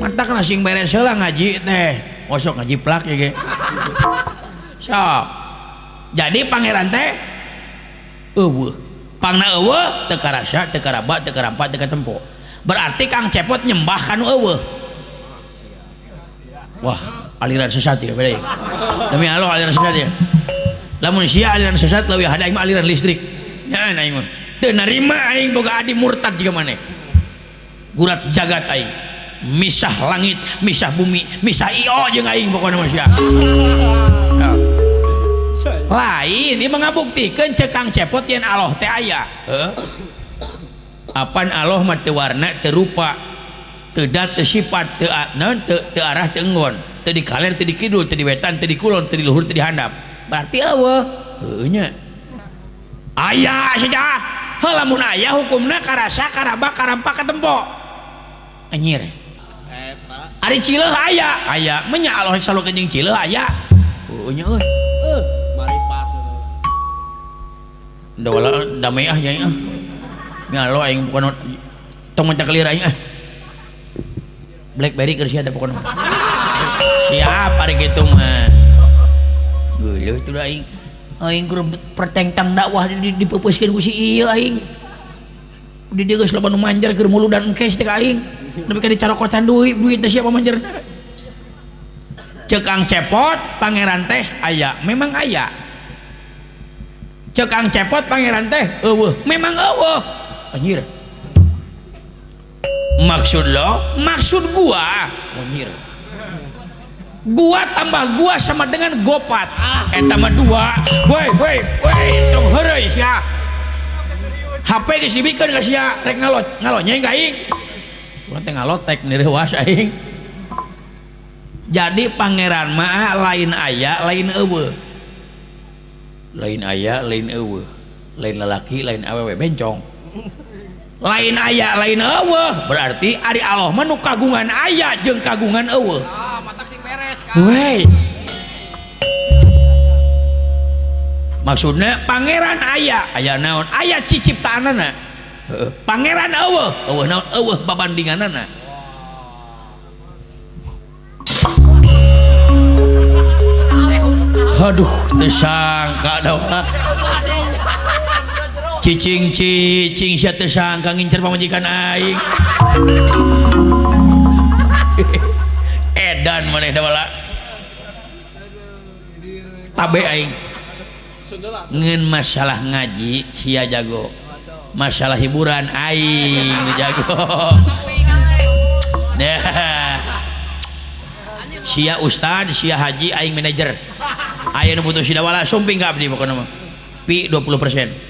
Matak sing beres heula ngaji teh. Osok ngaji plak ya ge. Sok. Jadi pangeran teh eueuh. Pangna eueuh teu karasa, teu karaba, teu karampa, teu katempo. Berarti Kang Cepot nyembah kanu eueuh. Wah, aliran sesat ya beda ya. Demi Allah aliran sesat ya. Lamun sia aliran sesat leuwih hade aing mah aliran listrik. Nya aing mah. Teu narima aing boga adi murtad jiga maneh. Gurat jagat aing. Misah langit, misah bumi, misah io jeung aing pokona mah sia. Lain ieu mah ngabuktikeun ceuk Kang Cepot yen Allah teh aya. Heuh. Apan Allah mah teu warna, teu rupa, teu dat, teu sifat, teu naon, teu arah, teu enggon, teu di kaler, teu di kidul, teu di wetan, teu di kulon, teu di luhur, teu di handap. Berarti eueuh. Heueuh nya. Aya saja. Heuh lamun aya hukumna karasa, karaba, karampa, katempo. Anjir. Ari cileuh aya, aya. Menya Allah rek salukeun jeung cileuh aya. Heueuh nya euy. Maripat. Dawala damai ah nya ah. Nya Allah aing bukan tong maca kelir aing ah. Blackberry keur sia teh pokona. Siap ari kitu mah. Geuleuh tuh aing. Aing keur pertengtang dakwah dipepeuskeun ku si ieu aing. Di dieu geus loba nu manjer keur muludan engkes teh ka aing. Nepi ka dicarokotan duit, duit teh siapa manjerna. Ceuk Kang Cepot pangeran teh aya, memang aya. Ceuk Kang Cepot pangeran teh eueuh, memang eueuh. Anjir. Maksud lo? Maksud gua. Anjir. Gua tambah gua sama dengan gopat. Eta mah dua. Woi, woi, woi, tong heureuy sia. HP geus dibikeun ka sia, rek ngalot, ngalonyeng ka aing. Sugan teh ngalotek nireuwas aing. Jadi pangeran mah lain aya, lain eueuh. Lain aya, lain eueuh. Lain lalaki, lain awewe bencong. Lain aya, lain eueuh. Berarti ari Allah mah nu kagungan aya jeung kagungan eueuh. Ah, matak sing beres kan. Wey. Maksudna pangeran aya, aya naon? Aya ciciptaanana. Heeh. Pangeran eueuh, eueuh naon? Eueuh babandinganana. Aduh, teu sangka da. Cicing cicing sia teu sangka ngincer pamajikan aing. Edan maneh da bala. Tabe aing. Ngeun masalah ngaji sia jago. Masalah hiburan aing nu jago. Nah. Sia ustad, sia haji, aing manajer. Aya nu butuh sidawala sumping ka abdi pokona mah. Pi 20%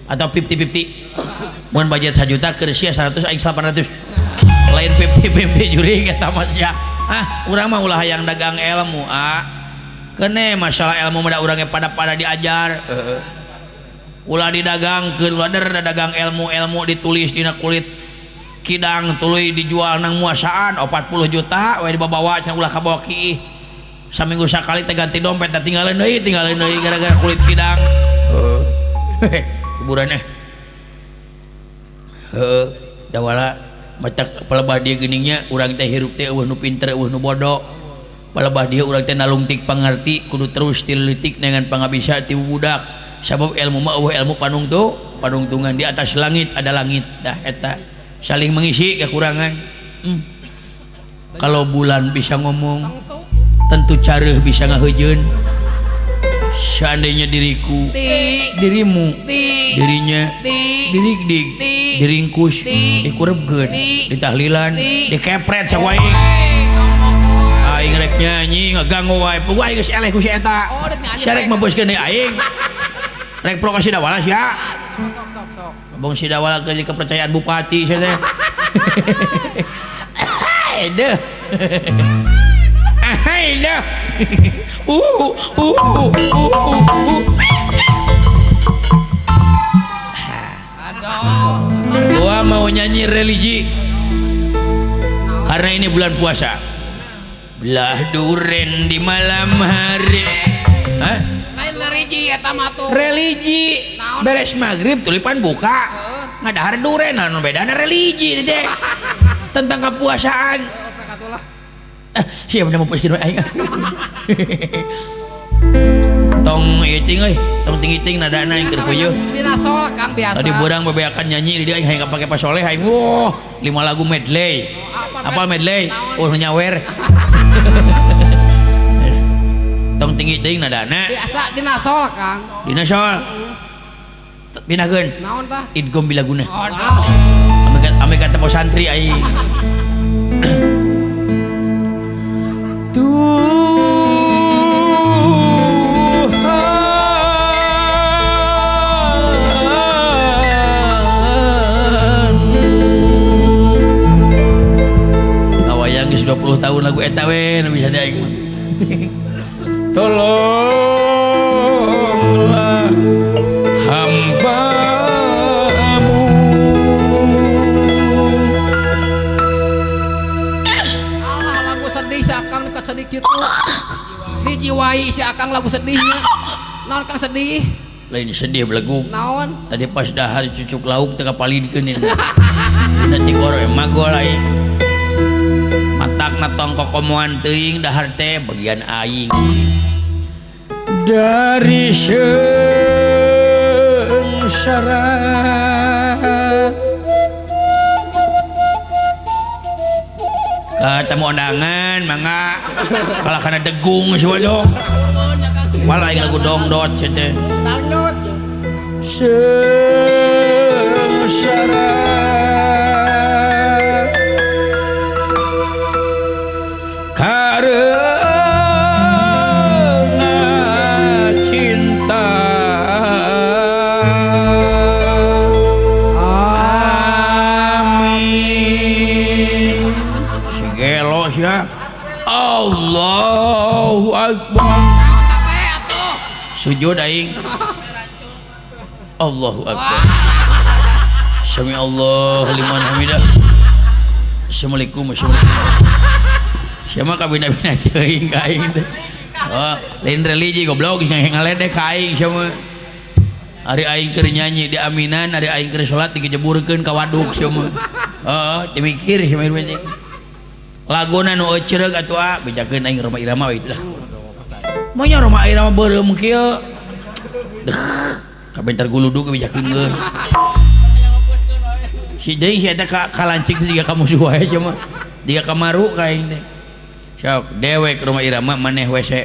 atau 50-50. Mun budget 1 juta keur sia 100 aing 800. Lain 50-50 juring eta mah sia. Ah, urang mah ulah hayang dagang ilmu, ah. Kene masalah ilmu mah da urang ge pada-pada diajar. Heeh. Ulah didagangkeun, ulah der dagang ilmu, ilmu ditulis dina kulit kidang tuluy dijual nang muasaan 40 juta we dibawa cenah ulah kabawa kiih. Saminggu sakali teh ganti dompet teh tinggalin deui gara-gara kulit kidang. Heeh. Hiburan eh. Heeh, dawala matak palebah dieu geuningnya urang teh hirup teh eueuh nu pinter eueuh nu bodoh. Palebah dieu urang teh nalungtik pangarti kudu terus tileutik dengan pangabisa ti budak. Sabab ilmu mah eueuh ilmu panungtungan di atas langit ada langit dah eta saling mengisi kekurangan. Kalau bulan bisa ngomong tentu careuh bisa ngaheujeun. Seandainya diriku, dirimu, dirinya, dirigdig, diringkus, dikurebkeun, ditahlilan, dikepret sawae. Aing rek nyanyi ngaganggu wae. Puguh aing geus eleh ku si eta. Sia rek maboskeun deui aing. Rek pro ka si Dawala sia. Bong si Dawala keur kepercayaan bupati sia teh. Aduh. Aduh. Gua mau nyanyi religi karena ini bulan puasa. Belah duren di malam hari. Hah? Lain religi eta mah tuh. Religi. Beres maghrib tulipan buka. Ngadahar duren anu bedana religi teh. Tentang kepuasaan. atuh lah. Siapa mau pusing aing. Tong iting euy, tong tinggi-ting nadana aing keur puyuh. Dina sol Kang biasa. Tadi burang bebeakan nyanyi di dieu aing hayang pake pasoleh aing. Wah, 5 lagu medley. Apa medley? Oh nyawer. Tong tinggi-ting nadana. Biasa dina sol Kang. Dina sol. Pindahkeun. Naon tah? Idgham bilaguna. Ame kata mau santri aing. Tuhan ngawayang geus 20 tahun lagu eta we nu bisa teh aing mah. Tolonglah hambamu. Allah lagu sedih si Akang dekat sedih kitu. Dijiwai si Akang lagu sedihnya. Naon Kang sedih? Lain sedih belagu. Naon? Tadi pas dahar cucuk lauk teu kapalidkeun. Nanti koro magol aing. Matakna tong kokomoan teuing dahar teh bagian aing. Dari sengsara ketemu undangan mangga kalah kana degung semua dong malah aing lagu dongdot sia teh dangdut sengsara karena cinta. Amin. Segelo sia. Allahu Akbar. Sujud aing. Allahu Akbar. Sami Allah liman hamidah. Assalamualaikum. Assalamualaikum. Siapa kabina-bina teuing ka aing teh. Oh, lain religi goblok ngaledek ka aing sia mah. Ari aing keur nyanyi di aminan, ari aing keur salat digejeburkeun ka waduk sia mah. Heeh, teu mikir sia mah teh. Laguna nu ecereug atuh ah, bejakeun aing Rhoma Irama we lah. Monya Rhoma Irama beureum kieu. Deuh, kabentar guludug bejakeun geus. Si deui si eta ka kalancik teh jiga ka musuh wae sia mah. Jiga ka maru ka aing teh. Sok dewek Rhoma Irama maneh WC.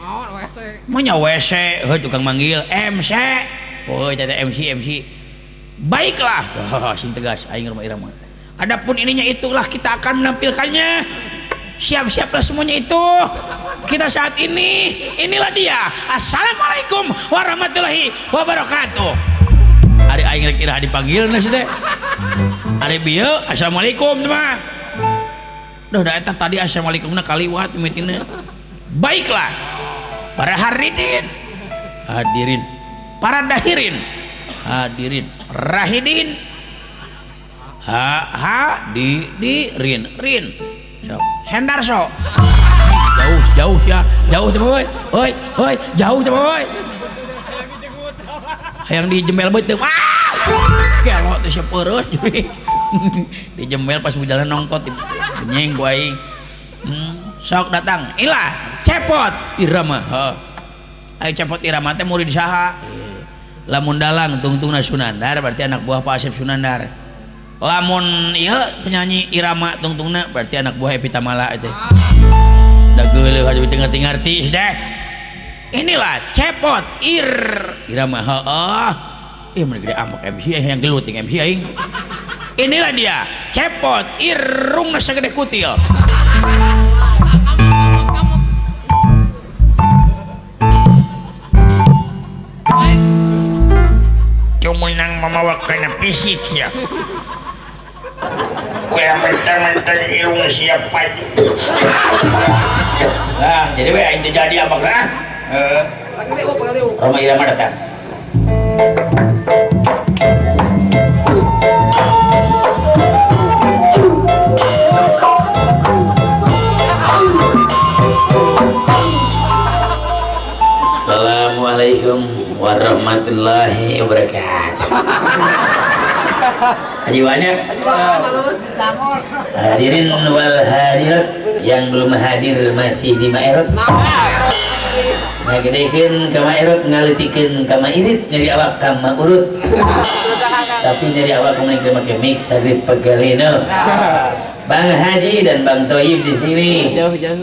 Naon WC? Monya WC, heuh tukang manggil MC. Oh, eta teh MC MC. Baiklah, oh, sing tegas aing Rhoma Irama. Adapun ininya itulah kita akan menampilkannya. Siap-siaplah semuanya itu. Kita saat ini, inilah dia. Assalamualaikum warahmatullahi wabarakatuh. Ari aing rek iraha dipanggil na teh. Ari bieu assalamualaikum mah. Duh, da eta tadi assalamualaikumna kaliwat mimitina. Baiklah. Para haridin, hadirin, para dahirin, hadirin, rahidin, ha ha di di rin rin. So, Hendarso. Jauh jauh ya, jauh teh euy. Heuy, heuy, jauh teh euy. Hayang dijemel beuteung. Ah! Gelo teh sepeureut. Dijemel pas berjalan nongtot benyeng ku aing. Sok datang. Ilah, Cepot Irama. Heuh. Ayo Cepot Irama teh murid saha? Lamun dalang tungtungna Sunandar berarti anak buah Pak Asep Sunandar. Lamun ieu penyanyi Irama tungtungna berarti anak buah Evie Tamala teh. Da geuleuh atuh teu ngerti-ngerti teh. Inilah Cepot Irama. Heeh. Ih mun gede ambek MC yang gelut jeung MC aing. Inilah dia Cepot irungna sagede kutil. Cumenang mamawa kana fisik ya. Ulah mentang-mentang irung siap paju. Nah, jadi we aing teu jadi abang lah. Heeh. Rhoma Irama datang. Assalamualaikum warahmatullahi wabarakatuh. Kajiwaannya. Hadirin wal hadirat yang belum hadir masih di Maerot. Ngagedekeun ka Maerot, ngaleutikeun ka Mairit, nyeri awak ka Maurut. Tapi nyeri awak kumaha make mix sagrit pegaleno. Bang Haji dan Bang Toyib di sini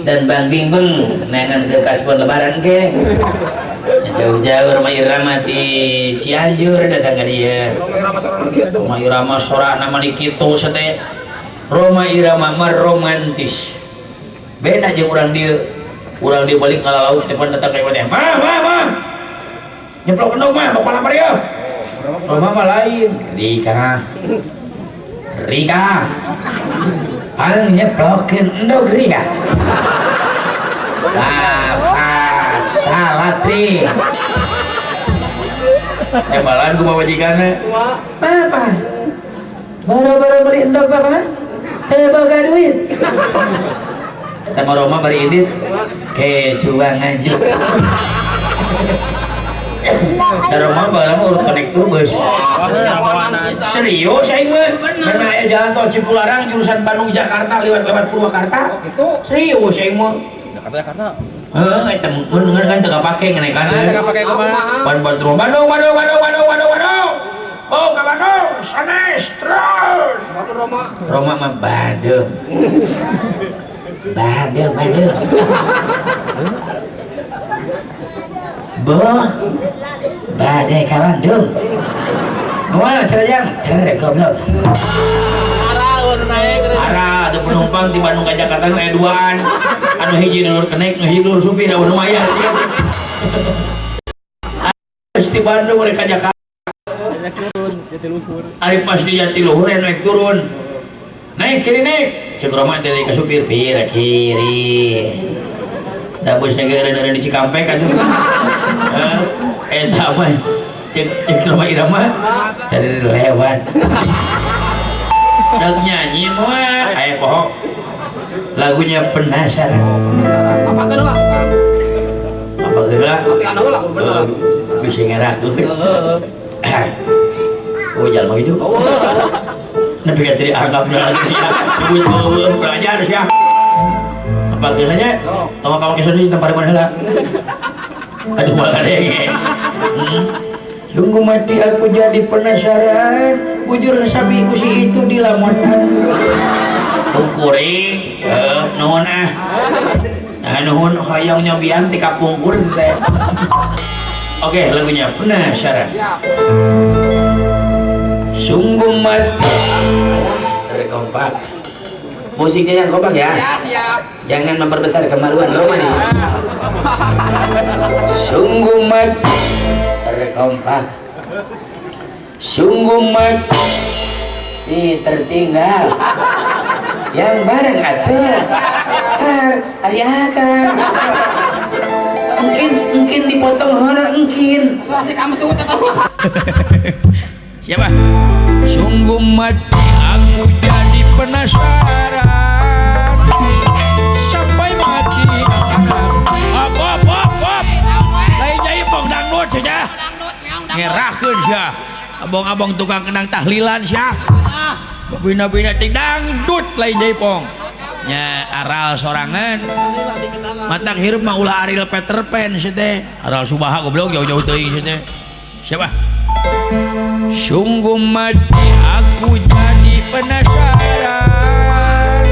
dan Bang Bingbeng neangan ke kasbon lebaran ke. Jauh-jauh Roma Irama di Cianjur datang ke dia. Roma Irama sorana mah kitu sate. Roma Irama mah romantis. Beda jeung urang dieu. Urang dieu balik ngalalauk teh pan datang ka imah teh. Ma, ma, ma. Nyeplok endog mah bapak lapar ya. Roma mah lain. Rika. Rika. Pang nyeplokeun endog Rika. Bapak salatri. Embalan ku pamajikanna. Papa. Baru-baru beli endog Bapak. Teu boga duit. Eta mah Roma bari indit kecuang ngajuk. Da Roma baheula mah urut konektor geus. Serius aing mah. Karena aya jalan tol Cipularang jurusan Bandung Jakarta lewat-lewat Purwakarta. Serius aing mah. Jakarta. Heeh, eta mun kan teu kapake ngenekan. Teu kapake kumaha? Pan Bandung Bandung Bandung Bandung Bandung Bandung Bandung. Oh, ka Bandung sanes terus. Roma. Roma mah Bandung. Bandung Bandung. Boh. Bade ka Bandung. Moal cerajang, ter goblok. Arah tuh penumpang di Bandung ke Jakarta aya duaan. Anu hiji dulur kenek, nu hiji dulur supir, da lumayan. Terus di Bandung mereka Jakarta. Ari pas di Jatiluhur naik turun. Naik kiri naik. Cek Roma dari ke supir pir kiri. Da bus negara di Cikampek atuh. Eta mah cek cek Roma Irama dari lewat. Dak nyanyi mah aya poho. Lagunya penasaran. Apa geula? Apa geula? Anu lah bener. Bisa ngerak tuh. Oh jalma gitu. Nepi ka teu dianggap lagi ya. Nyebut eueuh belajar sia. Apa geulanya? Tong ka make sodi tampar mana heula. Aduh moal kadenge. Sungguh mati aku jadi penasaran. Bujur sapi ku si itu di lamunan. Kuring, nuhun ah. Nah, nuhun hoyong nyobian ti kapungkur teh. Oke, lagunya penasaran. Sungguh mati terkompak. Musiknya yang kompak ya. Ya, siap. Jangan memperbesar kemaluan lo nih. Sungguh mati terkompak. Sungguh mati tertinggal. Yang bareng atuh. Ari akang. Mungkin mungkin dipotong heula mungkin. Siapa? Sungguh mati aku jadi penasaran. Sampai mati akan op op op. Lain jaipong dangdut saja. Ngerahkeun sia. Abong-abong tukang kenang tahlilan sia. Bina-bina ting dangdut lain jaipong. Nya aral sorangan. Matak hirup mah ulah Ariel Peter Pan sia teh. Aral Subaha goblok jauh-jauh teuing sia teh. Siapa? Sungguh mati aku jadi penasaran.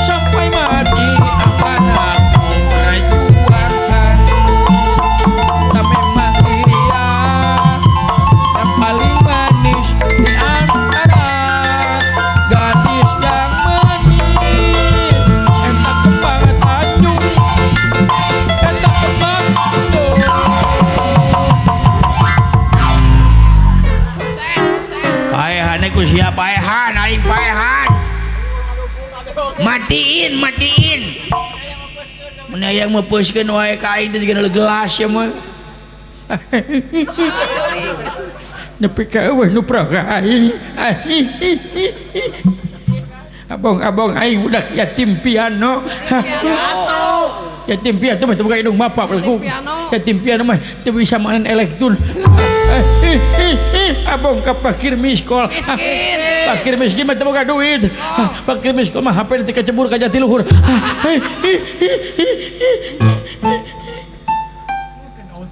Sampai mati akan aku perjuangkan. Tak memang dia yang paling manis di antara gadis yang manis. Entah kembang tanjung, entah kembang tanjung. Paehan ku siapa paehan aing paehan. Matiin matiin. Mun aya meupeuskeun wae ka aing teh jiga gelas ya mah. Nepi ka eueuh nu praga aing. Abong-abong aing budak yatim piano. Yatim piatu mah teu boga indung bapak. Yatim piano mah teu bisa main elektron. Abong ka pakir miskol. Miskin. Pakir miskin mah teu boga duit. Pakir miskol mah HP teh kacebur ka jatiluhur.